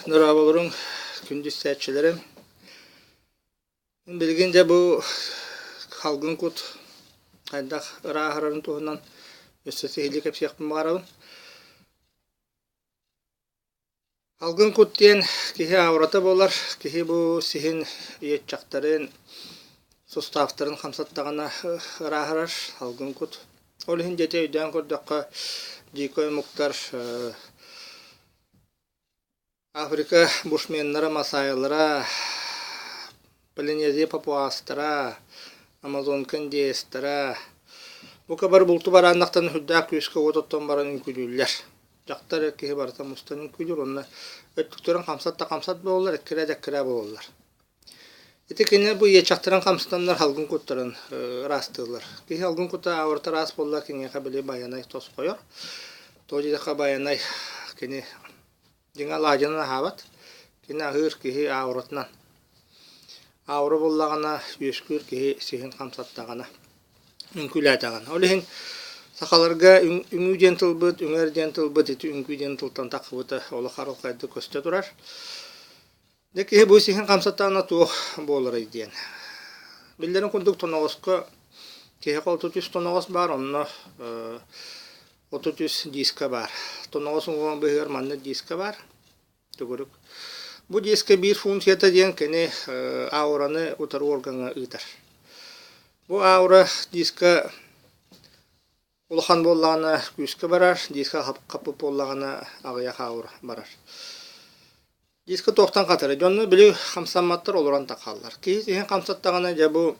Дорооболоруҥ, күндү истээччилэрим. Билигин дьэ бу халгын кут хайдах ырааһырарын туһунан өссө сиһилии кэпсиэхпин баҕарабын. Алгын кут диэн киһи аурата буолар. Киһи бу сиһин иэччэхтэрин, суставтарын хамсаттаҕына ырааһырар алгын кут. Ол иһин дьэ ити өйдөөн көрдөххө, дьиикэй омуктар Африка бушменнара, масаайалара, Полинезия папуастара, Амазонка индеецтэрэ бука бары булту барааннахтан сүрдээх күүскэ уот оттон баран үҥкүүлүүллэр. Дьахтар эр киһи барыта мустан үҥкүүлүүр уонна өттүктэрин хамсат да хамсат буолаллар, эккирээ да эккирээ буолаллар. Ити кинилэр бу иэчэхтэрин хамсатаннар халгын куттарын ыраастыыллар. Киһи алгын кута аурата ыраас буолла киниэхэ били байанай тосхойор. Тоҕо диэтэххэ байанай кини дьиҥэ алаадьынан аһаабат. Кини аһыыр киһи ауратынан. Аура буоллаҕына үөскүүр киһи сиһин хамсаттаҕына, үҥкүүлээтэҕинэ. Ол иһин сахаларга үҥүү диэн тылбыт, үҥэр диэн тылбыт ити үҥкүү диэн тылтан таххыбыта олох арылхайдык көстө турар. Дьэ киһи бу сиһин хамсаттаҕына туох буоларый диэн. Биллэрин курдук тоноҕоско киһиэхэ 33 тоноҕос баар, онно 33 диска баар. Тоноҕос уҥуоҕун быыһыгар маннык диска баар. Төгүрүк. Бу диска биир функцията диэн кини аураны утары органҥа ыытар. Бу аура диска улахан буоллаҕына күүскэ барар, диска хаппыт буоллаҕына аҕыйах аура барар. Диска туохтан хатарый? Дьонно били хамсамматтар олорон тахаллар. Киһи сиһин хамсаттаҕына дьэ бу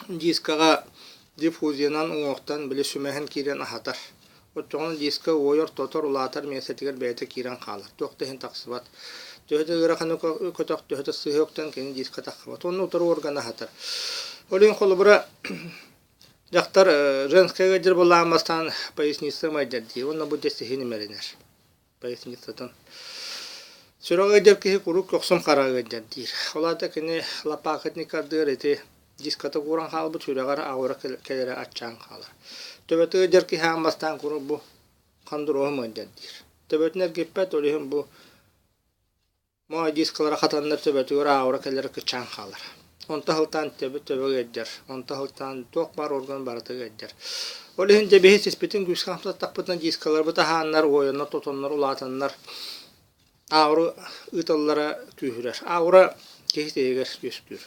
дискаҕа диффузиянан уҥуохтан били сүмэһин киирэн аһатар. Оччоҕуна диска уойар, тотор, улаатар миэстэтигэр бэйэтэ киирэн хаалар. Туох да иһин тахсыбат. Төһө да ыараханы көтөх, төһө да сыыһа үктэн кини диска тахсыбат. Уонна утары орган аһатар. Ол иһин холобура дьахтар женская ыалдьар буоллаҕын бастаан поясница майдьар диир уонна бу дьэ сиһин имэринэр. Поясницатын. Сүрэх ыалдьар киһи куруук көхсүн хара ыалдьар диир. Ол аата кини лапаакытын ардыгар ити диската кууран хаалбыт сүрэҕэр аура кэлэрэ аччаан хаалар. Төбөтө ыалдьар киһи аан бастаан куруук бу хандроһум ыалдьар диир. Төбөтүн эргиппэт, ол иһин бу Моой дискалара хатаннар төбөтүгэр аура кэлэрэ кыччаан хаалар. Онто сылтаан төбө төбө ыалдьар, онто сылтаан туох баар орган барыта ыалдьар. Ол иһин дьэ биһи сиспитин күүскэ хамсаттахпытына дискаларбыт аһааннар, уойаннар, тотоннор, улаатаннар аура ыыталлара күүһүрэр. Аура киһи тиһигэр үөскүүр.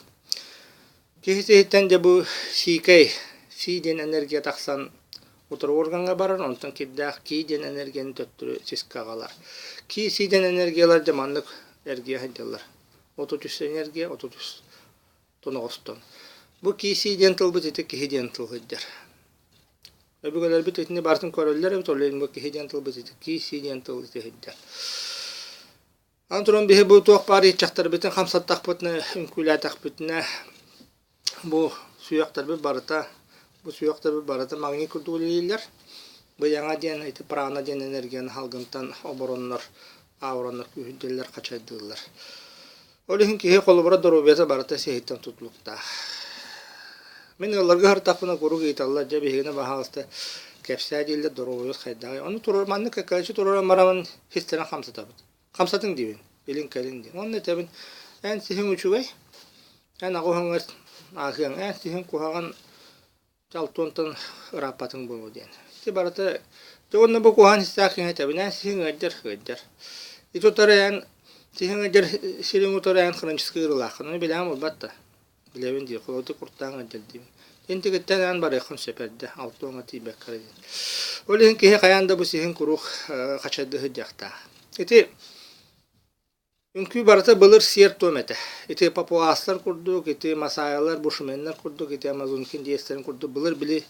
Киһи сиһиттэн дьэ бу сиикэй, сии диэн энергия тахсан утары органҥа барар, онтон кирдээх кии диэн энергияны төттөрү сискэ аҕалар. Кии сии диэн энергиялар дьэ маннык эргийэ сылдьаллар. 33 энергия, 33 тоноҕостон. Бу кии сии диэн тылбыт ити киһи диэн тыл сылдьар. Өбүгэлэрбит итини барытын көрөллөр эбит, ол иһин бу киһи диэн тылбыт ити кии сии диэн тыл ити сылдьар. Аны туран биһи бу туох баар ииччэхтэрбитин хамсаттахпытына, үҥкүүлээтэхпитинэ бу сүһүөхтэрбит барыта бу сүһүөхтэрбит барыта магнит курдук үлэлииллэр. Быйаҥа диэн ити прана диэн энергияны салгынтан обороннор, аураннар күүһүрдэллэр, хачайдыыллар. Ол иһин киһи холобура доруобуйата барыта сиһиттэн тутулуктаах. Мин ыалларга сырыттахпына куруук ыйыталлар, дьэ биһигини баһаалыста кэпсээ дииллэр, доруобуйабыт хайдаҕый. Ону туруор маннык кэккэлэччи туруоран бараммын систэрин хамсатабыт. Хамсатыҥ диибин, илин-кэлин диэн. Уонна этэбин, эн сиһиҥ үчүгэй, эн аҕыһыҥҥар ааһыаҥ, эн сиһиҥ куһаҕан Алтуонтан ырааппатыҥ буолуо диэн. Ити барыта дьэ уонна бу куһаҕан истээх киһи этэбин эн сиһиҥ ыалдьар ыалдьар. Ити утары эн сиһиҥ ыалдьар сириҥ утары эн хроническай ыарыылааххын. Ону билэҕин буолбат да. Билэбин дии, холоду куртааҥ ыалдьар диибин. Интигиттэн эн барыаххын сөп эрдэ, алтуоҥҥа тиийбэккэ эрэ диэн. Ол иһин киһи хайаан да бу сиһин куруук хачайдыы сылдьыахтаах. Ити Үҥкүү барыта былыр сиэр-туом этэ. Ити папуастар курдук, ити масаайалар, бушменнар курдук, ити амазонки индейцтэрин курдук былыр били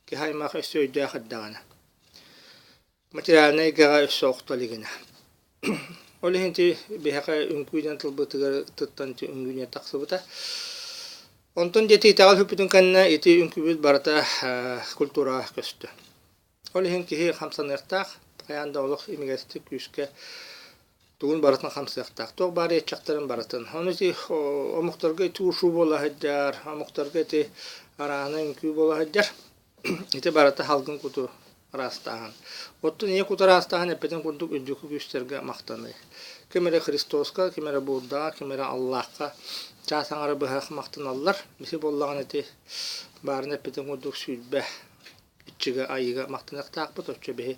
киһи аймах өссө өйдөөх эрдэҕинэ. Материальнай эйгэҕэ өссө охто илигинэ. Ол иһин ити биһиэхэ үҥкүү диэн тылбытыгар тыттан ити үҥкүү диэн тахсыбыта. Онтон диэти итэҕэл сүппүтүн кэннэ ити үҥкүүбүт барыта культураҕа көстө. Ол иһин киһи хамсаныахтаах, хайаан да олох имигэстик күүскэ тугун барытын хамсыахтаах. Туох баар иэччэхтэрин барытын. Ону ити омуктарга ити ушу буола сылдьар, омуктарга ити арааһынай үҥкүү буола сылдьар. Ити барыта салгын куту. Ыраастааһын. Оттон ийэ кут ыраастааһын эппитин курдук үрдүкү күүстэргэ махтаныы. Ким эрэ Христоска, ким эрэ Буддаҕа, ким эрэ Аллаахха чаас аҥара быһа махтаналлар. Биһи буоллаҕына ити баарын эппитин курдук 20 иччигэ айыыга махтаныахтаахпыт. Оччо биһи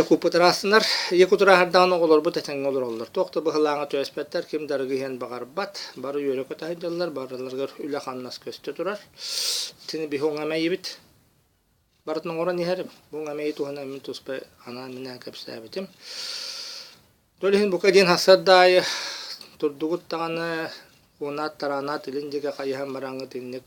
Якуппут ыраастынар. Якут ырааһырдаҕына оҕолорбут этэҥҥэ олороллор. Туох да быһылааҥҥа түбэспэттэр, ким да арыгы иһэн баҕарбат. Бары үөрэ-көтө сылдьаллар, барыларыгар үлэ-хамнас көстө турар. Итини биһи уҥа мэйибит барытын оҥорон иһэрим. Бу уҥа мэйи туһунан мин туспа анаан-минээн кэпсээбитим. Ол иһин бука диэн сарсыарда аайы турдугут даҕаны, уонаат-таранаат илин диэки хайыһан бараҥҥыт инник.